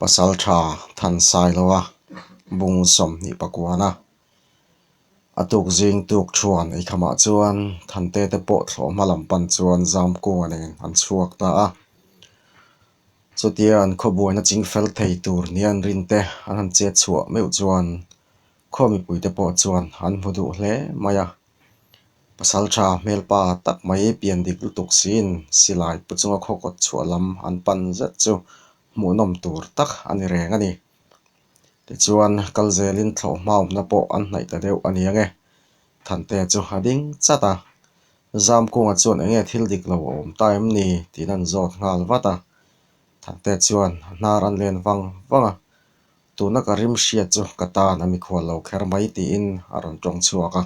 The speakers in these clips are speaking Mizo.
Pasaltha Thansailoa bung 21 a tuk zing tuk thuan eikhamah chuan Thante te pawh thlawh hma lam pan chuan Zamkunga nen an chhuak ta a. Chutia an khawbuaina ching fel thei tur nia an rin te an han chet chhuah meuh chuan khaw mipuite pawh chuan an hmu duh hle mai a. Pasaltha hmelpa tak mai pian dik lutuk siin silai pu chunga khaw kawt chhuah lam an pan zet chu hmuhnawm tur tak a ni reng a ni. Tichuan kal zelin thlawh hma awmna pawh an hnaih ta deuh a ni ang e. Thantea chu a ding chat a, Zamkunga chuan eng nge thil dik lo a awm ta em ni tiin an zawt nghal vat a. Thantea chuan a hnar an len vang vang a, Tuna ka rim hriat chu ka tan a mikhual lo kher mai tiin a rawn tawng chhuak a.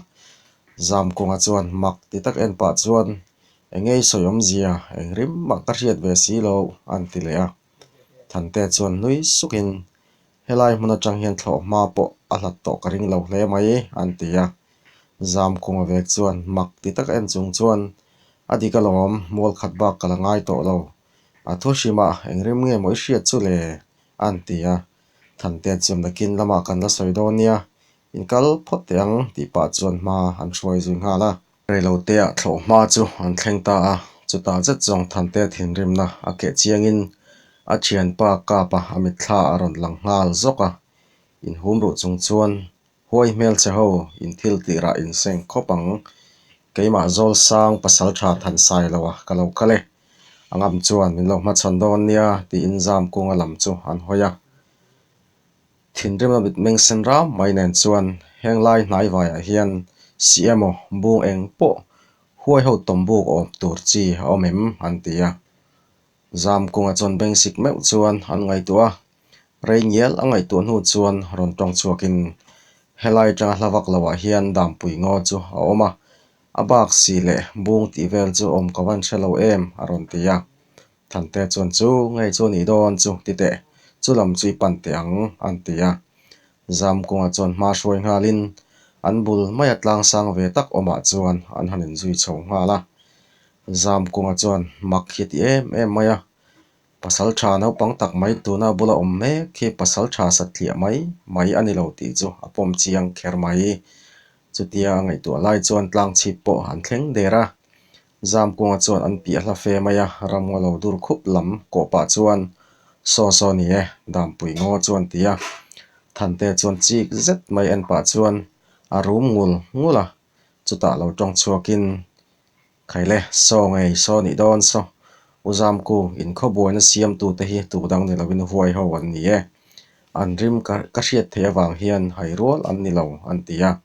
Zamkunga chuan mak ti tak en pah chuan eng nge i sawi awmzia eng rim mah ka hriat ve si lo a an ti leh a. Thantea chuan nui sukin Helai hmun atang hian thlawh hma pawh a hlat tawh ka ring lo hle mai an ti a. Zamkunga vek chuan mak ti tak en chung chuan a dik alawm mual khat bak ka la ngai tawh lo. A thu hrimah eng rim nge maw i hriat chu le? An ti a, Thantea chuan nakin lamah kan la sawi dawn nia, in kal phawt teh ang tih pah chuan hma an hruai zui nghal a. Reiloteah thlawh hma chu an thleng ta a, chutah zet zawng Thantea thinrimna a keh chiangin a thianpa kapa a mitthla a rawn lang nghal zawk a, inhum ruh chung chuan Huai hmelchhe ho in thil tirah in seng khawp ang. Keimah zawl sang pasal tha than sai lo a ka lo kal e. A ngam chuan min lo hmachhawn dawn nia tiin zam kunga lam chu an hawi a. Thinrimna mitmeng sen ram mai nen chuan heng lai hnai vaiah hian si emaw bung eng pawh huai ho tawm buk awm tur chi a awm em an ti a. Zam kunga chuan bengsik meuh chuan an ngaihtuah a. Rei ngial a ngaihtuah hnu chuan rawn tawng chhuakin helai atanga hla vak loah hian dampui ngaw chu a awm a, a bak si leh bung tih vel chu awm ka van hre lo em a rawn ti a. Thante chuan chu ngei chu a nih dawn chu ti teh, chu lam chu i pan teh ang an ti a. Zamkunga chuan hma hruai nghalin an bul maia tlangsang ve tak awmah chuan an han inzui chho nghal a. Zamkunga chuan mak hi a ti em em mai a. Pasal tha naupang tak mai tuna bula awm mek hi pasal tha satliah mai mai a ni lo tih chu a pawm chiang kher mai. Chutia a ngaihtuah lai chuan tlang chhip pawh an thleng der a. Zamkunga chuan an piah hla fe mai a, ramngaw lo dur khup lam kawh pah chuan Saw saw ni e, Dampui ngaw chuan ti a. Thante chuan chik zet mai en pah chuan a rum ngul ngul a, chutah lo tawng chhuakin Khaile, saw ngei, saw nih dawn saw. U Zamku, inkhawbuaina siamtute hi tu dang ni lovin huai ho an ni e. An rim ka ka hriat theih avang hian hai rual an ni lo, an ti a.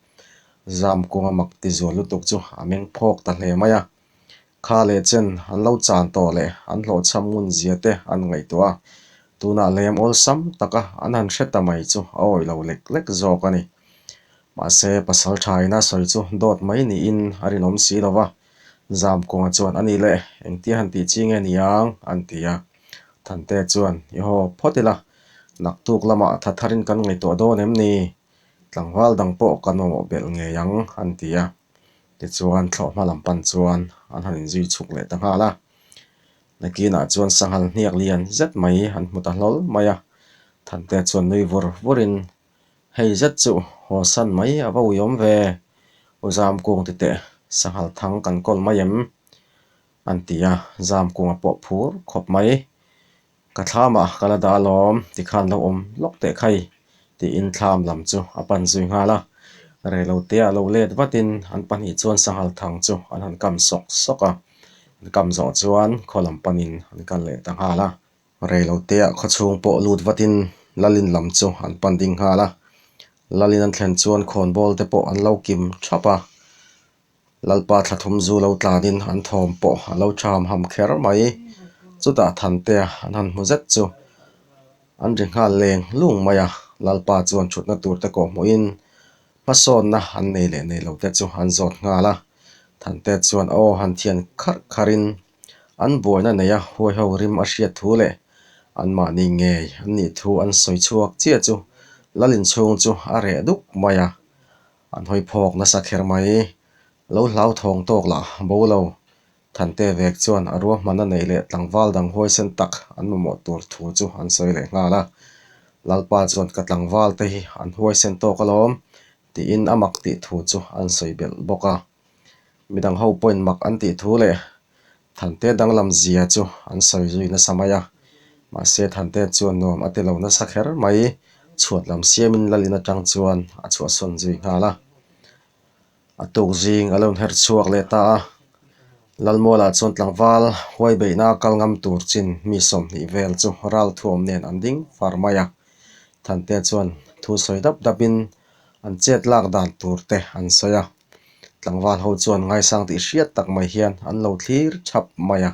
Zamkunga mak ti zual lutuk chu a meng phawk ta hle mai a. Kha leh chen an lo chan tawh leh an hlawhchham ngun zia te an ngaihtuah a. Tunah lem awlsam taka an han hre ta mai chu a awih lo lek lek zawk a ni. Mahse, pasal tha ina sawi chu dawt mai niin a rinawm si lo va, Zamkunga chuan a nih leh engtia han tih chi nge ni ang? an ti a. Thante chuan, I haw phawt ila, naktuk lamah tha tharin kan ngaihtuah dawn em ni? Tlangval dang pawh kan mamawh belh ngei ang, an ti a. Tichuan, thlawhhma lam pan chuan an han inzui chhuk leh ta nghal a. Nakinah chuan sanghal hniak lian zet mai an hmu ta hlawl mai a. Thante chuan nui vur vurin, Hei zet chu haw san mai a va uiawm ve, U Zamkung ti teh, sanghal thang kan kawl mai em? an ti a, Zamkunga pawh phur khawp mai. Ka thlamah ka la dah alawm tikhan lo awm lawk teh khai tiin thlam lam chu a pan zui nghal a. Reilotea lo let vatin an pahnih chuan sanghal thang chu an han kam sawk sawk a, an kam zawh chuan khaw lam panin an kal leh ta nghal a. Reilotea khawchhung pawh lut vatin Lalin lam chu an pan ding nghal a, Lalin an thlen chuan khawnbawl te pawh an lo kim thap a. Lalpa thla thum zu lo tlanin an thawm pawh a lo tham ham kher mai. Chutah Thantea an han hmu zet chu an ri nghal leng lung mai a, Lalpa chuan thutna tur te kawh hmuhin hmasawnna an nei leh nei lo te chu an zawt nghal a. Thantea chuan aw han thian kharh kharhin an buaina neia huaiho rim a hriat thu leh anmahni ngei an nih thu an sawi chhuak chiah chu Lalin chhung chu a reh duk mai a. An hawi phawk nasa kher mai. Lo hlauthawng tawk lah bo lo. Thante vek chuan a ruahmanna neih leh tlangval dang huaisen tak an mamawh tur thu chu an sawi leh nghal a. Lalpa chuan ka tlangval te hi an huaisen tawk alawm tiin a mak tih thu chu an sawi belh bawk a. Midang ho pawhin mak an tih thu leh Thante danglam zia chu an sawi zui nasa mai a. Mahse Thante chuan nuam a ti lo nasa kher mai, chhuat lam siamin Lalin atang chuan a chhuahsawn zui nghal a. A tuk zing a lo inher chhuak leh ta a, Lalmualah chuan tlangval huai beihna a kal ngam tur chin mi 20 vel chu ralthuam nen an ding far mai a. Thante chuan thu sawi dap dapin an chet lak dan tur te an sawi a. Tlangval ho chuan ngaisang tih hriat tak mai hian an lo thlir chhap mai a.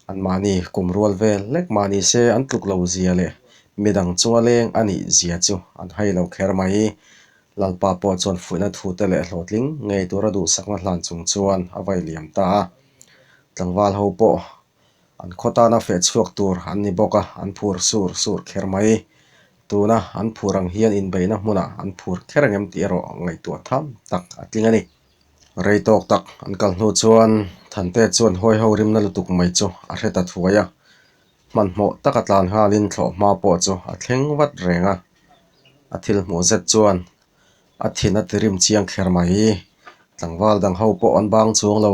Anmahni kum rual vel lek mah ni se an tluk lo zia leh midang chunga leng a nih zia chu an hai lo kher mai. Lalpa pawh chuan fuihna thu te leh hlawhtling ngei tura duhsakna hlan chung chuan a vai liam ta a. Tlangval ho pawh an khaw tana feh chhuak tur an ni bawk a, an phur sur sur kher mai. Tuna an phur ang hian inbeihna hmunah an phur kher ang em tih erawh ngaihtuah tham tak a tling a ni. Rei tawk tak an kal hnu chuan Thante chuan huai ho rimna lutuk mai chu a hre ta thuai a, hmanhmawh taka tlan nghalin thlawh hma pawh chu a thleng vat reng a. A thil hmuh zet chuan a thin a ti rim chiang kher mai. Tlangval dang ho pawh an bang chuang lo.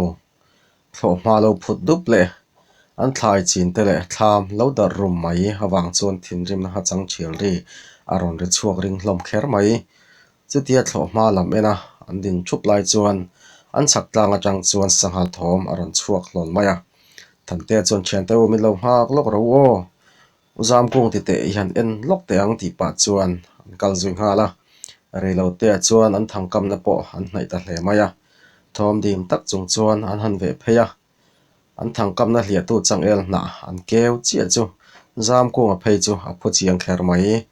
Thlawh hma lo phut dup leh an thlai chin te leh thlam lo darh rum mai avang chuan thinrimna hachang thial ri a rawn ri chhuak ring hlawm kher mai. Chutia thlawh hma lam ena an din thup lai chuan an chhak tlang atang chuan sangha thawm a rawn chhuak hlawn mai a. Thantea chuan thiante u min lo nghak lawk ro aw, U Zamkung ti teh i han en lawk teh ang tih pah chuan an kal zui nghal a. Reilotea chuan an thangkamna pawh an hnaih ta hle mai a. Thawm dim tak chung chuan an han veh phei a. An thangkamna hliahtu changel hnah an keu chiah chu Zamkunga phei chu a phu chiang kher mai.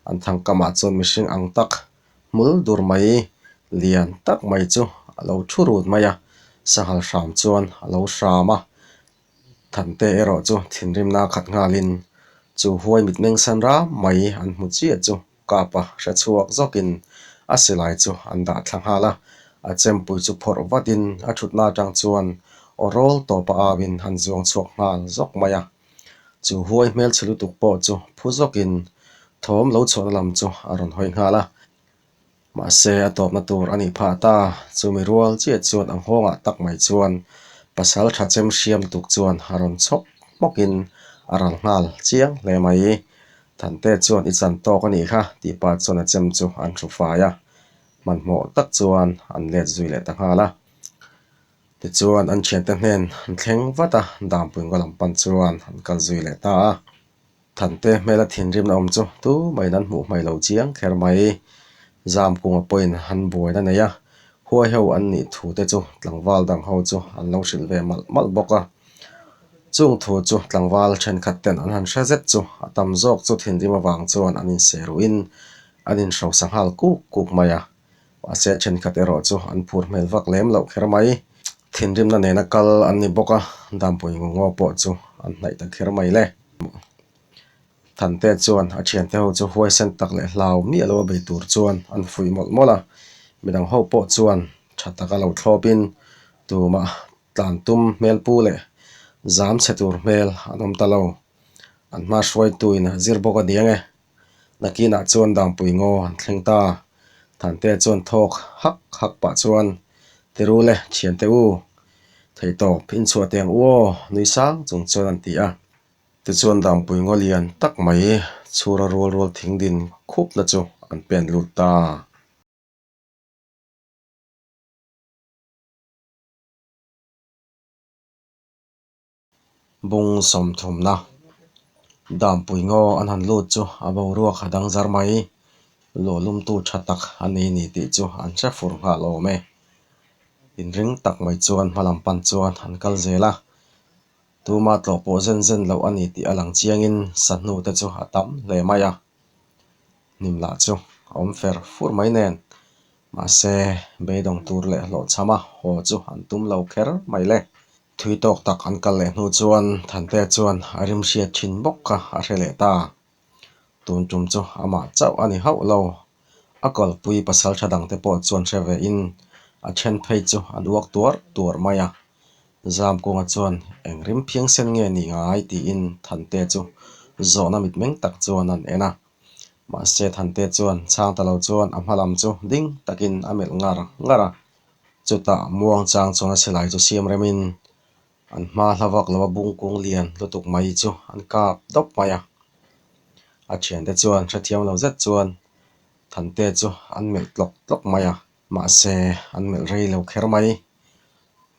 An thangkamah chuan mihring ang tak hmul dur mai lian tak mai chu a lo thu rut mai a, sanghal hram chuan a lo hram a. Thante erawh chu thinrimna khat nghalin chu huai mitmeng san ram mai an hmu chiah chu Kapa hre chhuak zawkin a silai chu an dah thla nghal a, a chempui chu phawrh vatin a thutna atang chuan aw rawl tawpa auin an zuang chhuak nghal zawk mai a. Chu huai hmelchhe lutuk pawh chu phu zawkin thawm lo chhuahna lam chu a rawn hawi nghal a. Mahse a tawpna tur a nih phah ta, chumi rual chiah chuan a nghawngah tak mai chuan pasal tha chem hriam lutuk chuan a rawn chhawk hmawkin a ral nghal chiang hle mai. Thante chuan i chan tawk a nih kha tih pah chuan a chem chu an hru fai a, hmanhmawh tak chuan an let zui leh ta nghal a. Tichuan an thiante hnen an thleng vat a, Dampui ngaw lam pan chuan an kal zui leh ta a. Thante hmela thinrimna awm chu tu mahin an hmuh hmai lo chiang kher mai. Zamkunga pawhin an buaina nei a, huai ho an nih thu te chu tlangval dang ho chu an lo hrilh ve malh malh bawk a. Chung thu chu tlangval thenkhat ten an han hre zet chu a tam zawk chu thinrim avang chuan an inse ruhin an inhrosa nghal kuk kuk mai a. Mahse thenkhat erawh chu an phur hmel vak lem loh kher mai. Thinrimna nena kal an ni bawk a, Dampui Ngungaw pawh chu an hnaih ta kher mai le. Thante chuan a thiante ho chu huaisen tak leh hlau miah lo a bei tur chuan an fuih mawlh mawlh a, midang ho pawh chuan tha taka lo thlawpin tumah tlan tum hmel pu leh zam chhe tur hmel an awm ta lo. An hma hruaituin a zir bawk a niang e. Nakinah chuan Dampui ngaw an thleng ta. Thante chuan thawk hak hak pah chuan, Tirule, thiante u, theihtawp inchhuah teh ang u aw, nui sang chung chuan an ti a. Tichuan Dampui ngaw lian tak mai chhura rual rual thing din khupna chu an pen lut ta. Bung sawmthumna Dampui ngaw an han lut chu a boruak a dang zar mai. Luahlumtu tha tak a nei ni tih chu an hre fur nghal awm e. Inring tak mai chuan hmalam pan chuan an kal zel a. Tuma tlawh pawh zen zen loh a ni tih a lang chiangin sahnu te chu a tam hle mai a. Hnim lah chu a awm fer fur mai nen. Mahse, beidawng tur leh hlawhchhama haw chu an tum lo kher mai le. Thui tawk tak an kal leh hnu chuan Thantea chuan a rim hriat thin bawk kha a hre leh ta. Tun tum chu amah chauh a ni hauh lo. A kalpui pasal tha dangte pawh chuan hre vein a then phei chu an uak tuar tuar mai a. Zamkunga chuan eng rim phiangsen nge ni ngai tiin Thantea chu zawhna mitmeng tak chuan an en a. Mahse Thante chuan chhang ta lo chuan a hma lam chu ding takin a melh ngar ngar a. Chutah muangchang chuan a silai chu siam remin an hma hla vak lo a bung kung lian lutuk mai chu an kap dawp mai a. A thiante chuan hrethiam lo zet chuan Thante chu an melh tlawk tlawk mai a. Mahse an melh rei lo kher mai.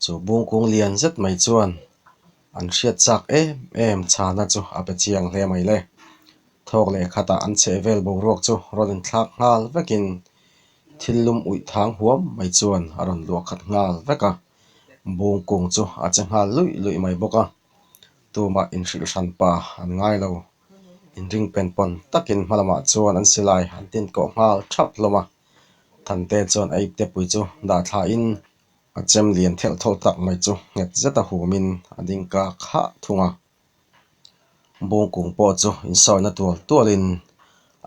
Chu bung kung lian zet mai chuan an hriat chak em em chhana chu a pe chiang hle mai le. Thawk leh khatah an chheh vel boruak chu rawn inthlak nghal vekin thil lum uih thang huam mai chuan a rawn luah khat nghal vek a. Bung kung chu a che nghal luih luih mai bawk a. Tumah inhrilh hran pa an ngai lo. Inring pen pawn takin hma lamah chuan an silai an tin kawh nghal thap hlawm a. Thante chuan a iptepui chu dah thlain a chem lian thelh thawlh tak mai chu nghet zeta humin a ding kak hah thung a. Bungkung pawh chu insawina tual tualin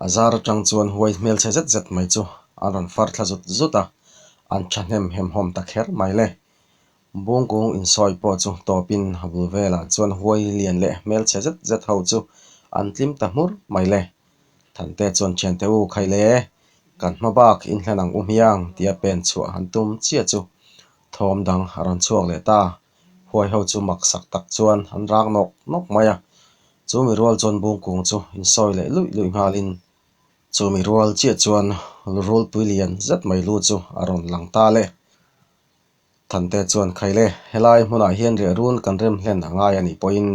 a zar atang chuan huai hmelchhe zet zet mai chu an rawn far thla zut zut a, an thahnem hemhawm ta kher mai le. Bungkung insawi pawh chu tawpin a bul velah chuan huai lian leh hmelchhe zet zet ho chu an tlim ta hmur mai le. Thante chuan thiante u khai le, kan hma bak inhlan ang u hmiang tia pen chhuah han tum chiah chu thawm dang a rawn chhuak leh ta. Huai ho chu mak sak tak chuan an rak nawk nawk mai a, chu mi rual chuan bungkung chu insawi leh luih luih nghalin chu mi rual chiah chuan rulpui lian zet mai lu chu a rawn lang ta le. Thante chuan khai le, helai hmunah hian riahrun kan rem hlen a ngai a nih pawhin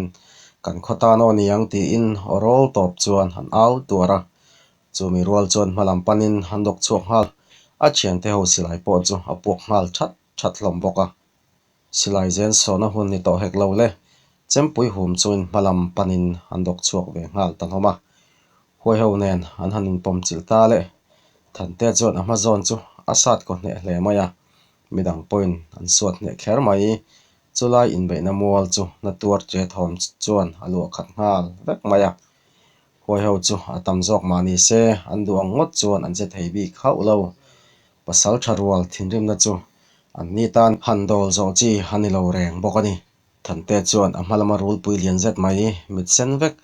kan khaw tan aw niang tiin aw rawl tawp chuan an au tuar a, chu mi rual chuan hma lam panin an dawk chhuak nghal, a thiante ho silai pawh chu a puak nghal that that hlawm bawk a. Silai zen sawhna hun ni tawh hek lo le, chempui hum chuin hma lam panin an dawk chhuak ve nghal ta hlawm a. Huai ho nen an han inpawm chilh ta le, Thante chuan a hma zawn chu a sat kaw hneh hle mai a, midang pawhin an suat hneh kher mai. Chulai inbeihna mual chu na tuar che thawm chuan a luah khat nghal vek mai a. Huai ho chu a tam zawk mah ni se, an duh ang ngawt chuan an che thei bik hauh lo. Pasal tha rual thinrimna chu an ni tan han dawl zawh chi a ni lo reng bawk a ni. Thante chuan a hma lama rulpui lian zet mai mit sen vek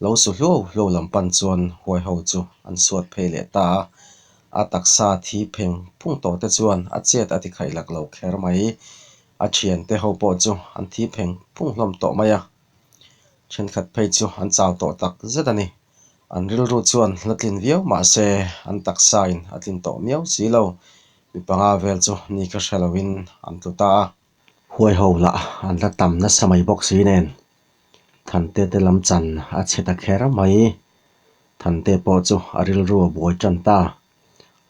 lo su hluau hluau lam pan chuan huai ho chu an suat phei leh ta a. A taksa thi pheng phung tawh te chuan a chet a ti khaih lak lo kher mai. A thiante ho pawh chu an thi pheng phung hlawm tawh mai a. Thenkhat phei chu an chau tawh tak zet a ni. An rilru chuan la tlin viau mah se an taksain a tlin tawh miau si lo. Mi panga vel chu ni kha hre loin an tlu ta a. Huai ho lah an la tam nasa mai bawk si nen Thante te lam chan a chhe ta kher mai. Thante pawh chu a rilru a buai tan ta.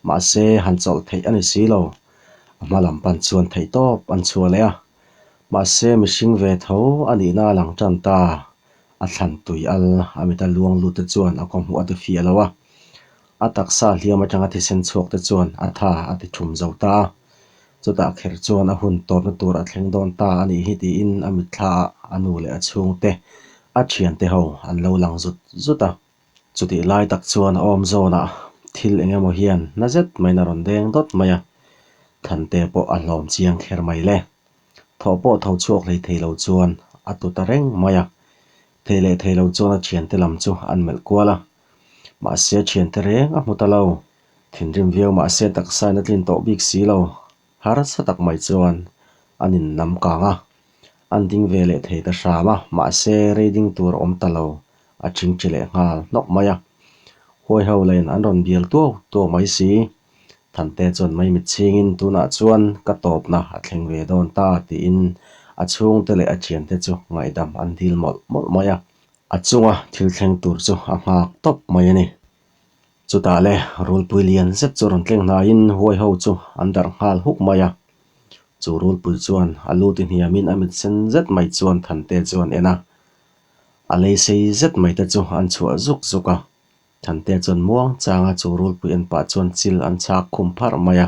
Mahse han chawlh theih a ni si lo. A hma lam pan chuan theih tawp an chhuah leh a. Mahse mihring ve tho a nihna a lang tan ta. A thlan tui al a mita luang lut te chuan a kawhhmuh a ti fiah lo a. A taksa hliam atanga thisen chhuak te chuan a tha a ti thum zo ta a. Chutah kher chuan a hun tawpna tur a thleng dawn ta a nih hi tiin a mitthla ah a nu leh a chhungte, a thiante ho an lo lang zut zut a. Chutih lai tak chuan a awm zawnah thil eng emaw hian na zet maiin a rawn deng dawt mai a, Thante pawh a hlawm chiang kher mai le. Thawh pawh tho chhuak hlei thei lo chuan a tu ta reng mai a, thei leh thei lo chuan a thiante lam chu an melh kual a, mahse thiante reng a hmu ta lo. Thinrim viau mahse taksain a tlin tawh bik si lo, harsa tak mai chuan an in lam kang a, an ding ve leh thei ta hram a, mahse rei ding tur a awm ta lo, a thingthi leh nghal hnawk mai a. Huai ho lain an rawn bial tuau tuau mai si. Thante chuan mai mit chhingin tunah chuan ka tawpna a thleng ve dawn ta tiin a chhungte leh a thiante chu ngaihdam an dil mawlh mawlh mai a. A chunga thil thleng tur chu a nghak tawp mai a ni. Chutah le rulpui lian zet chu rawn tleng hnaiin huai ho chu an darh nghal huk mai a. Chu rulpui chuan a lu ti hniamin a mit sen zet mai chuan Thante chu an en a. A lei sei zet mai te chu an chhuah zuk zuk a. Thante chuan muang changa chu rulpui en pah chuan chil an chhak khum pharh mai a.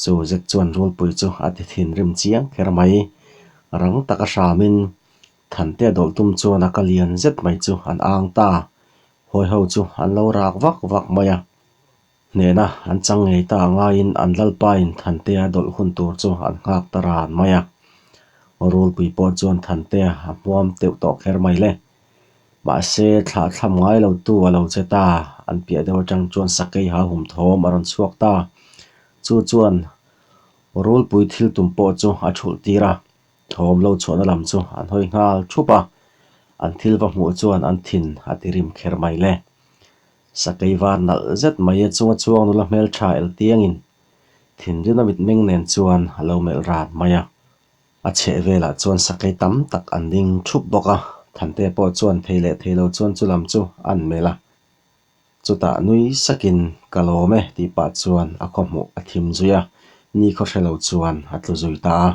Chu zet chuan rulpui chu a ti thinrim chiang kher mai. Rang taka hramin Thante a dawlh tum chuan a ka lian zet mai chu an ang ta. Hawi ho chu an lo rak vak vak mai a. Hnehna an chang ngei ta ngaiin an lalpain Thantea dawlh hun tur chu an nghak ta ran mai a. Rulpui pawh chuan Thantea a hmuam teuh tawh kher mai le. Mahse, thlah thlam ngai lo tu a lo che ta. An piah deuh atang chuan sakei ha hum thawm a rawn chhuak ta. Chu chuan rulpui thil tum pawh chu a thulh tir a, thawm lo chhuahna lam chu an hawi nghal thup a. An thil va hmuh chuan an thin a ti rim kher mai le. Sakei var nalh zet mai a chunga chuang nula hmeltha eltiangin thinrim a mitmeng nen chuan a lo melh rat mai a. A chheh velah chuan sakei tam tak an ding thup bawk a, Thante pawh chuan thei leh thei lo chuan chu lam chu an melh a. Chutah nui sakin ka lawm e tih pah chuan a khaw hmuh a thim zui a, ni khaw hre lo chuan a tlu zui ta a.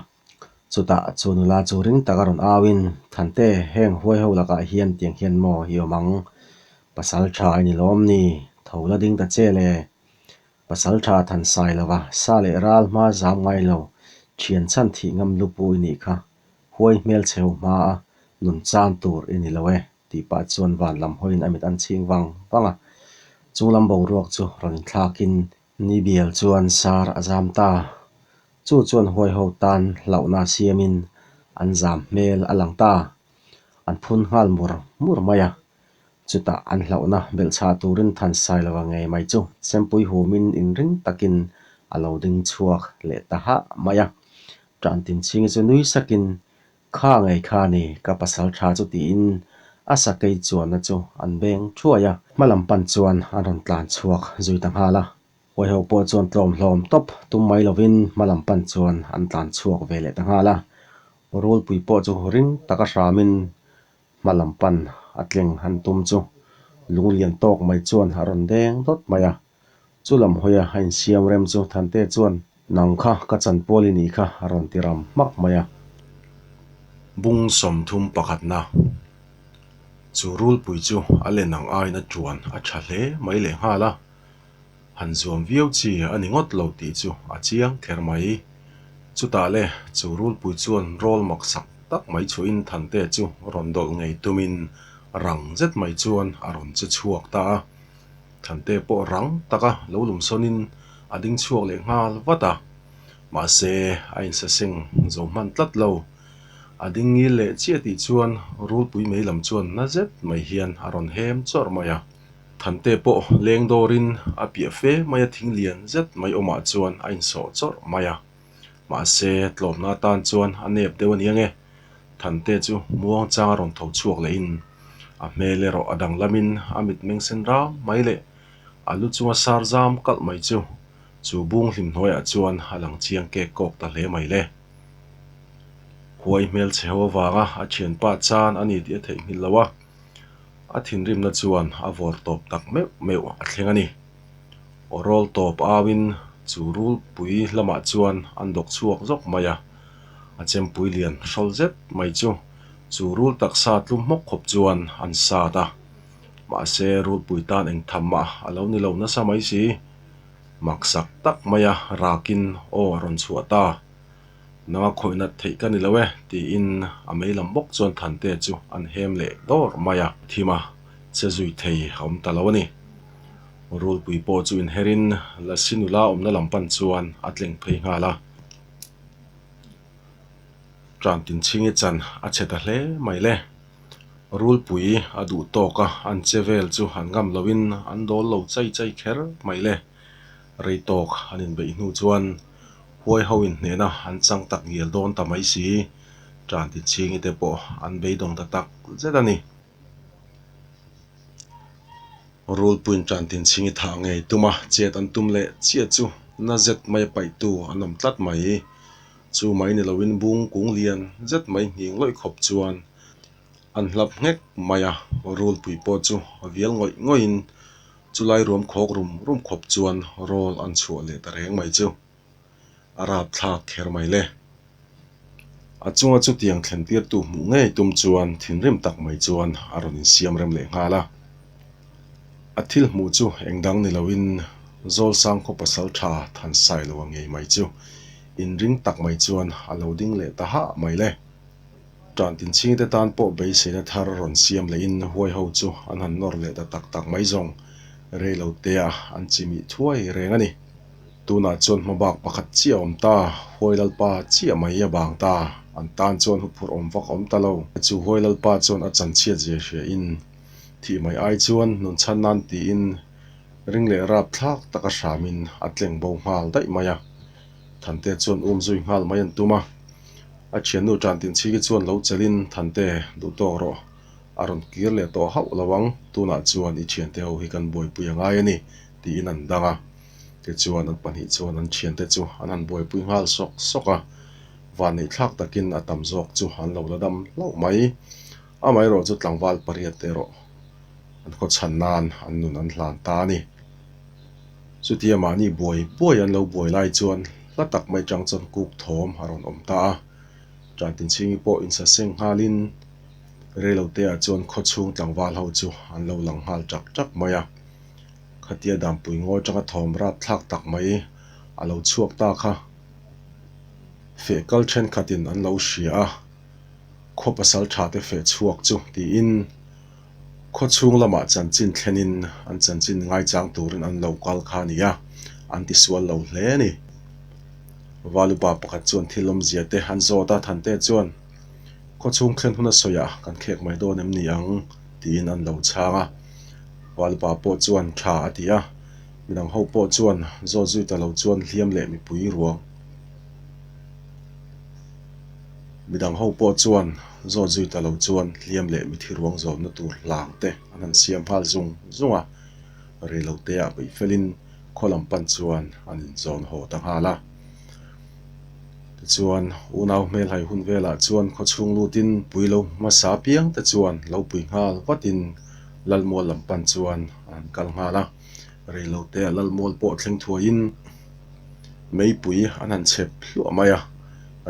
Chutah chu nula chu ring tak a rawn au in, Thante, heng huai ho lakah hian tiang hian maw i awm ang? Pasal tha i ni lawm ni? Tho la ding ta che le. Pasal tha than sai lova, sa leh ral hma zam ngai lo, thian chhan thih ngam lupu i nih kha, huai hmel chheu hma a nun chan tur i ni lo e, tih pah chuan van lam hawiin a mit an chhing vang vang a. Chung lam boruak chu rawn inthlakin ni bial chuan sar a zam ta. Chu chuan huai ho tan hlauhna siamin an zam hmel a lang ta. An phun nghal mur mur mai a. Chutah an hlauhna belhchhah turin Thansailova ngei mai chu chempui humin inring takin a lo ding chhuak leh ta hah mai a. Tantinchhingi chu nui sakin, Kha ngei kha ni, ka pasal tha chu tiin a sakei chuanna chu an beng thuai a. Hma lam pan chuan an rawn tlan chhuak zui ta nghal a. Huaiho pawh chuan tlawm hlawm tawp tum mai lovin hma lam pan chuan an tlan chhuak ve leh ta nghal a. Rulpui pawh chu ring taka hramin Hma lam pan a tleng han tum chu lunglian tawk mai chuan a rawn deng dawt mai a. Chu lam hawia a insiam rem chu Thante chuan, Nang kha ka chanpual i nih kha a rawn ti ram hmak mai a. Bung 30 pakhatna Chu rulpui chu a len ang aiin a tuan a tha hle mai lehnghal a. Han zuam viau chi a ni ngawt lo tih chu a chiang kher mai. Chutah le, chu rulpui chuan rawl mak sak tak mai chhuahin Thante chu rawn dawlh ngei tumin rang zet mai chuan a rawn che chhuak ta a. Thante pawh rang taka lo lumsawnin a ding chhuak leh nghal vat a. Mahse, a insaseng zo hman tlat lo. A ding ngil leh chiah tih chuan rulpui mei lam chuan na zet mai hian a rawn hem chawrh mai a. Thante pawh leng dawrin a piah fe mai a thing lian zet mai awmah chuan a insawh chawrh mai a. Mahse, tlawmna atan chuan a nep deuh a ni ange. Thante chu muang chang a rawn tho chhuak lehin a hmel erawh a danglamin a mitmeng sen ram mai leh a lu chunga sar zam kalh mai chu chu bung hlim hnuaiah chuan a lang chiang kek kawk ta hle mai le. Huai hmel chhe ho avanga a thianpa chan a ni tih a theihnghilh lo a. A thinrimna chuan a vawr tawp tak meuh meuh a thleng a ni. Aw rawl tawp auin chu rulpui lamah chuan an dawk chhuak zawk mai a. A chempui lian hrawl zet mai chu chu rul taksa tlum hmawk khawp chuan an sat a. Mahse rulpui tan eng tham mah a lo ni lo nasa mai si. Maksak tak maia rakin aw a rawn chhuah ta. Nanga khawih nat theih ka ni lo e, tiin a mei lam bawk chuan Thante chu an hem leh dawr mai a. Thim a che zui thei a awm ta lo a ni. Rulpui pawh chu inherin Lasi nula awmna lam pan chuan a tleng phei nghal a. Tantinchhingi chan a chhe ta hle mai le. Rulpui a duh tawk a, an che vel chu an ngam loin an dawl lo chai chai kher mai le. Rei tawk an inbeih hnu chuan huai ho inhnehna an chang tak ngial dawn ta mai si, tan ti chhingi te pawh an beidawng ta tak zet a ni. Rulpuiin tan tin chhingi thah ngei tum a, chet an tum leh chiah chu na zet mai a paihtu an awm tlat mai. Chu mai ni loin bung kung lian zet mai nghing lawih khawp chuan an hlap nghek mai a, rulpui pawh chu a vial ngawih ngawih in Chulai ruam khawk rum rum khawp chuan rawl an chhuah leh ta reng mai chu a rapthlak kher mai le. A chunga chutiang thlen tirtu hmuh ngei tum chuan thinrim tak mai chuan a rawn insiam rem leh nghal a. A thil hmuh chu engdang ni loin Zawlsang khaw pasal tha Thansai lo a ngei mai chu inring tak mai chuan a lo ding leh ta hah mai le. Tan tinchhingte tan pawh beiseina thar rawn siam lehin huai ho chu an han nawr leh ta tak tak mai zawng rei lo te a an chimih thuai reng a ni. Tunah chuan hmabak pakhat chiah a awm ta, huai lalpa chiah mai a bang ta, an tan chuan huphurh awm vak a awm ta lo. Chu huai lalpa chuan a chanchhiat zia hria in. Thih mai ai chuan nun chhan nan tiin ring leh rap thlak taka hramin a tleng bo nghal daih mai a. Thante chuan um zui nghal mai an tum a. A thiannu Tantinchhiki chuan lo chelin Thante duh tawk rawh. A rawn kir leh tawh hauh lo ang, tunah chuan i thiante ho hi kan buaipui a ngai a ni, tiin an dang a. Tichuan an pahnih chuan an thiante chu an han buaipui nghal sawk sawk a, vanneih thlak takin a tam zawk chu an lo la dam hlauh mai. Amaherawh chu tlangval pariat erawh an khaw chhan nan an nun an hlan ta a ni. Chutia mahni buai buai an lo buai lai chuan hla tak mai chang chuan kuk thawm a rawn awm ta a, Tantinchhingi pawh insaseng nghalin Reiloteah chuan khawchhung tlangval ho chu an lo lang nghal ṭak ṭak mai a. Khatia Dampui ngawi ṭanga thawm rapthlak tak mai a lo chhuak ta kha. Feh kal ṭhenkhatin an lo hria a, khaw pasal ṭhate feh chhuak chu tiin khawchhung lamah chanchin thlenin an chanchin ngaichang turin an lo kal kha a ni a, an tisual lo hle a ni. Valupa pakhat chuan thil awmzia te an zawt a, Thante chuan. Khawchhung thlen huna sawiah kan khek mai dawn em ni ang? tiin an lo chhang a. Valpa pawh chuan tha a ti a, midang ho pawh chuan zawt zui ta lo chuan hliam leh mipui ruang. Midang ho pawh chuan zawt zui ta lo chuan hliam leh mithi ruang zawnna tur hlang te an han siam nghal zung zung a, reiloteah peihfelin khaw lam pan chuan an inzawn haw ta nghal a. Tichuan, unau hmelhai hun velah chuan khawchhung lutin pui lo hmasa piang te chuan lo pui nghal vatin Lalmual lam pan chuan an kal nghal a. Reilote ah Lalmual pawh thleng thuaiin meipui an han chhep hluah mai a,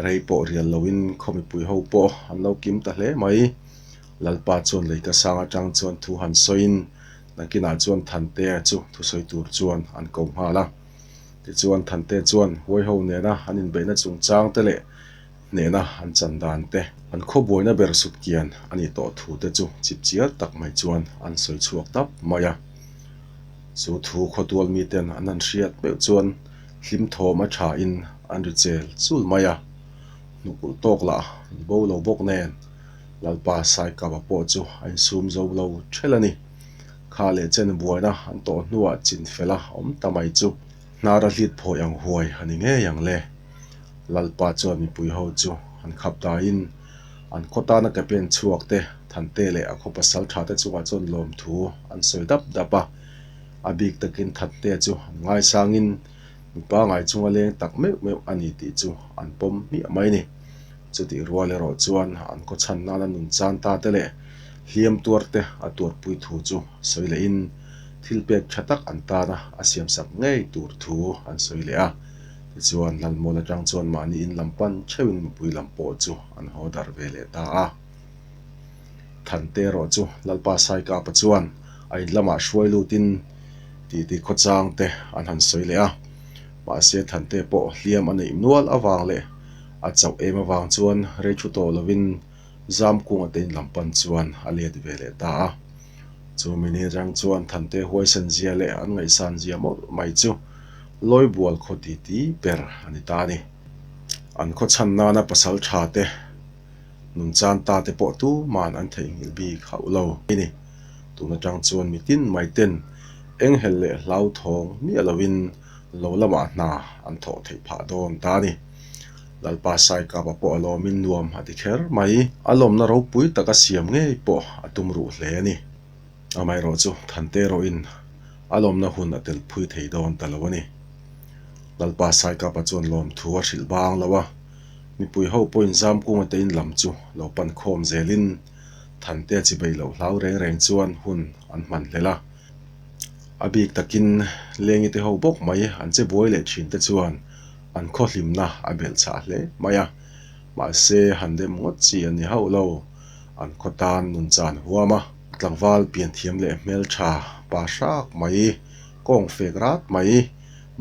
rei pawh rial loin khaw mipui ho pawh an lo kim ta hle mai. Lalpa chuan leika sang atang chuan thu han sawiin nakinah chuan Thantea chu thusawi tur chuan an ko nghal a. Tichuan Thante chuan huaiho nena an inbeihna chungchang te leh hnehna an chan dan te, an khaw buaina ber sut kian a nih tawh thu te chu chipchiar tak mai chuan an sawi chhuak tap mai a. Chu thu khawtual miten an han hriat meuh chuan hlim thawm a tha in an ri chel chul mai a, hnukulh tawk lah ni bo lo bawk nen Lalpa Saikapa pawh chu a insum zo lo ṭhelh a ni. Kha leh chen buaina an tawh hnuah chin fel a awm ta mai chu hnar a hlit phawi ang huai a ni ngei ang le. Lalpa chuan mipui ho chu an khap daiin an khaw tana ke pen chhuak te, Thante leh a khaw pasal tha te chungah chuan lawmthu an sawi dap dap a. A bik takin Thante chu an ngaisangin mipa ngai chunga leng tak meuh meuh a ni tih chu an pawm hmiah mai a ni. Chutih rual erawh chuan an khaw chhan nana nun chan ta te leh hliam tuar te a tuarpui thu chu sawi lehin thil pek tha tak an tana a siamsak ngei tur thu an sawi leh a. Tichuan Lalmual atang chuan mahni in lam pan theuhin mipui lam pawh chu an haw darh ve leh ta a. Thante erawh chu Lalpa Saikapa chuan a in lamah hruai lutin titi khawchang te an han sawi leh a. Mahse Thante pawh hliam a neih nual avang leh A chauh em avang chuan rei thu tawh lovin Zamkunga te in lam pan chuan a let ve leh ta a. Chu mini atang chuan Thante huaisen zia leh an ngaihsan zia mawlh mai chu Lawibual khaw titi ber a ni ta a ni. An khaw chhan nana pasal tha te, nun chan ta te pawh tuman an theihnghilh bik hauh lo a ni. Tun atang chuan mitin mai ten enghelh leh hlauthawng miah lovin lo lamah hna an thawh theih phah dawn ta a ni. Lalpa Saikapa pawh a lawmin nuam a ti kher mai. A lawmna ropui taka siam ngei pawh a tum ruh hle a ni. Amaherawh chu Thante erawhin a lawmna hun a tel phui thei dawn ta lo a ni. Lalpa Saikapa chuan lawmthu a hrilh bang lo a, mipui ho pawhin Zamkunga te in lam chu lo pan khawm zelin Thante a chibei loh hlau reng reng chuan hun an hman hlel a. A bik takin Lengi te ho bawk mai an che buai leh thin te chuan an khaw hlimna a belh chhah hle mai a, mahse han dem ngawt chi an ni hauh lo, an khaw tan nun chan huam a. Tlangval pianthiam leh hmeltha pa hrak mai, kawng fek rat mai,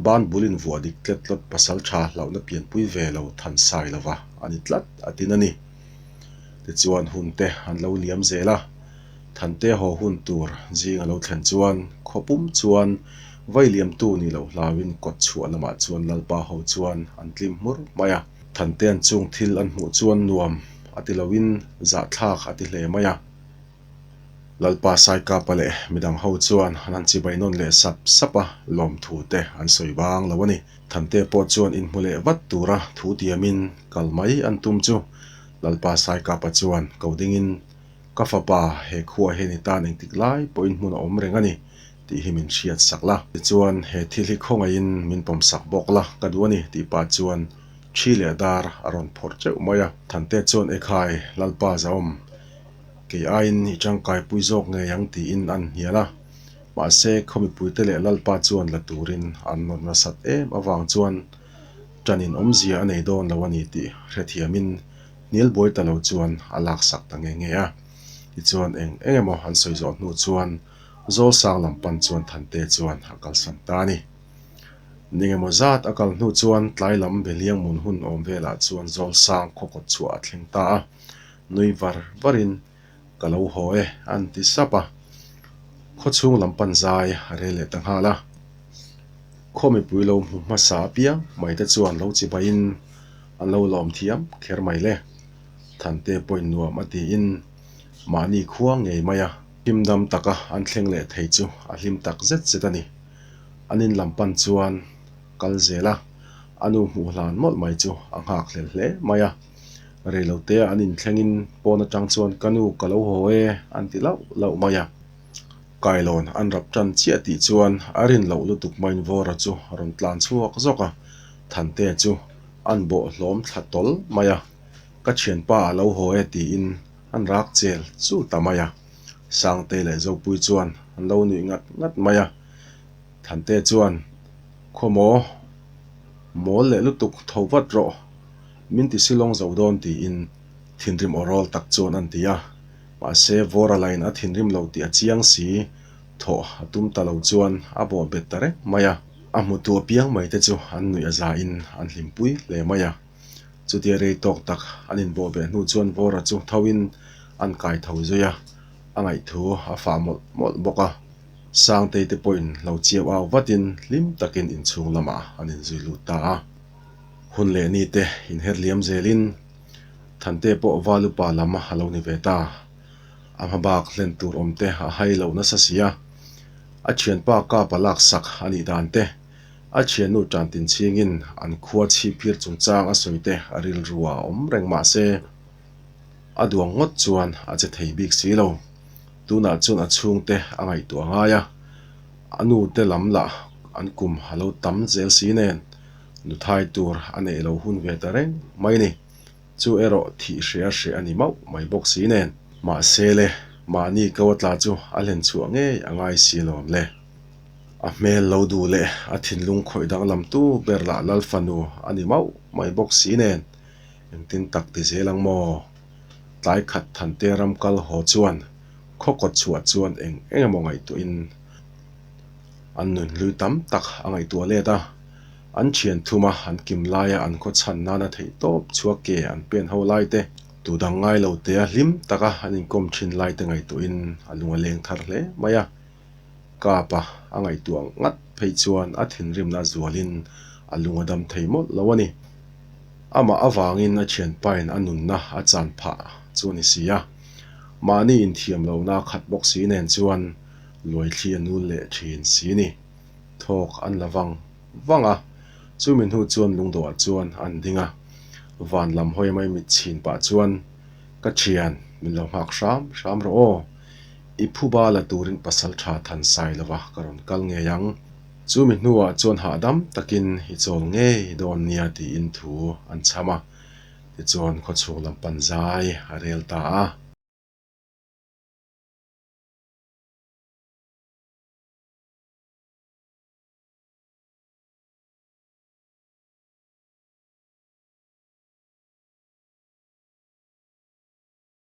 ban bul invuah dik tlet tlawt pasal tha hlauhna pianpui ve lo than sai lova a ni tlat a tin a ni. Tichuan hun te an lo liam zel a. Thante haw hun tur zing a lo thlen chuan khaw pum chuan vai liamtu nih loh hlauin kawt chhuah lamah chuan Lalpa ho chuan an tlim hmur mai a. Thantean chung thil an hmuh chuan nuam a ti loin zahthlak a ti hle mai a. Lalpa Saikapa leh midang ho chuan an han chibai nawn leh sap sap a, lawmthu te an sawi bang lo a ni. Thantea pawh chuan inhmu leh vat tura thu tiamin kal mai an tum chu Lalpa Saikapa chuan ko dingin, Ka fapa, he khuaah hian i tan engtik lai pawhin hmun a awm reng a ni tih hi min hriat sak la. Tichuan, he thil hi khawngaihin min pawm sak bawk la, ka duh a ni tih pah chuan thi leh dar a rawn phawrh teuh mai a. Thantea chuan, Ekhai, Lalpa Zahawm, Kei aiin i tangkaipui zawk ngei ang tiin an hnial a. Mahse, khaw mipuite leh Lalpa chuan la turin an nawr nasat em avang chuan ṭanin awmzia a nei dawn lo a ni tih hrethiamin hnial buai ta lo chuan a laksak ta nge nge a. Tichuan eng eng emaw an sawi zawh hnu chuan Zawlsang lam pan chuan Thante chuan a kalsan ta a ni. Ning emaw zat a kal hnu chuan tlai lam Beliangmun hun awm velah chuan Zawlsang khaw kawt chhuah a thleng ta a. Nui var varin ka lo haw e an ti sap a, khawchhung lam pan zai a rel leh ta nghal a. Khaw mipui lo hmu hmasa apiang mai te chuan lo chi baiin an lo lawm thiam kher mai le. Thante pawhin nuam a tiin mahni khua ngei mai a. Hlimdam taka an thleng leh thei chu a hlim tak zet zet a ni. An in lam pan chuan kal zel a, a nu hmuh hlan mawlh mai chu a nghak hlel hle mai a. Reilotea an inthlengin pawn atang chuan ka nu ka lo haw e an ti lauh lauh mai a. Kailawn an rap tan chiah tih chuan a rin loh lutuk maiin Vawra chu a rawn tlan chhuak zawk a, Thantea chu an bawh hlawm thla tawl mai a, ka thianpa a lo haw e tiin an rak chel chul ta mai a. Sangte leh Zopui chuan an lo nuih ngat ngat mai a. Thantea chuan, Khawmaw, mawl leh lutuk tho vat rawh. Min ti silawng zo dawn tiin thinrim aw rawl tak chuan an ti a, mahse Vawra lain a thinrim lo tih a chiang si, thawh a tum ta lo chuan a bawh bet ta reng mai a. A hmutu apiang mai te chu an nuih a zain an hlimpui hle mai a. Chutia rei tawk tak an inbawh beh hnu chuan Vawra chu thoin an kai tho zui a, a ngaihthu a fah mawlh mawlh bawk a. Sangtei te pawhin lo chiau au vatin hlim takin inchhung lamah an inzui lut ta a. Hun leh ni te inher liam zelin Thante pawh Valupa lam a lo ni ve ta. A hma bak hlen tur awm te a hai lo nasa si a. A thianpa kapa laksak a nih dan te, a thiannu tantin chhingin an khua chhipphir chungchang a sawi te a rilru a awm reng mah se, a duang ngawt chuan a che thei bik si lo. Tunah chuan a chhungte a ngaihtuah ngai a, a nu te lam lah an kum a lo tam zel si nen. Nuthai tur a neih lo hun ve ta reng mai ni. Chu erawh thih hre a hre a ni mauh mai bawk si nen. Mahse le, mahni ko a tla chu a hlen chhuah ngei a ngai si lawm le. A hmel lo duh leh a thinlung khawih danglam tu ber lah Lal fanu a ni mauh mai bawk si nen. Engtin tak ti zel ang maw? Tlai khat Thante ram kal haw chuan khaw kawt chhuah chuan eng eng emaw ngaihtuahin An nunhlui tam tak a ngaihtuah let a, an thian thum a an kim laia an khaw chhan nana theih tawp chhuak ke an pen ho lai te, tu dang ngai lo tea hlim taka an inkawm thin lai te ngaihtuahin a lung a leng thar hle mai a. Kapa a ngaihtuah ngat phei chuan a thinrimna a zualin a lung a dam thei mawlh lo a ni. Amah avangin a thianpain a nunna a chan phah chu a ni si a, mahni inthiam lohna a khat bawk si nen chuan Luaithli a nul leh thin si ni. Thawk an la vang vang a, chumi hnu chuan lungdawhah chuan an ding a. Van lam hawi mai mit chhin pah chuan, Ka thian, min lo nghak hram hram rawh aw. I phuba la turin pasal tha than sai lova ka rawn kal ngei ang. Chumi hnuah chuan hahdam takin i chawl ngei dawn nia tiin thu an chham a. Tichuan khawchhung lam pan zai a rel ta a.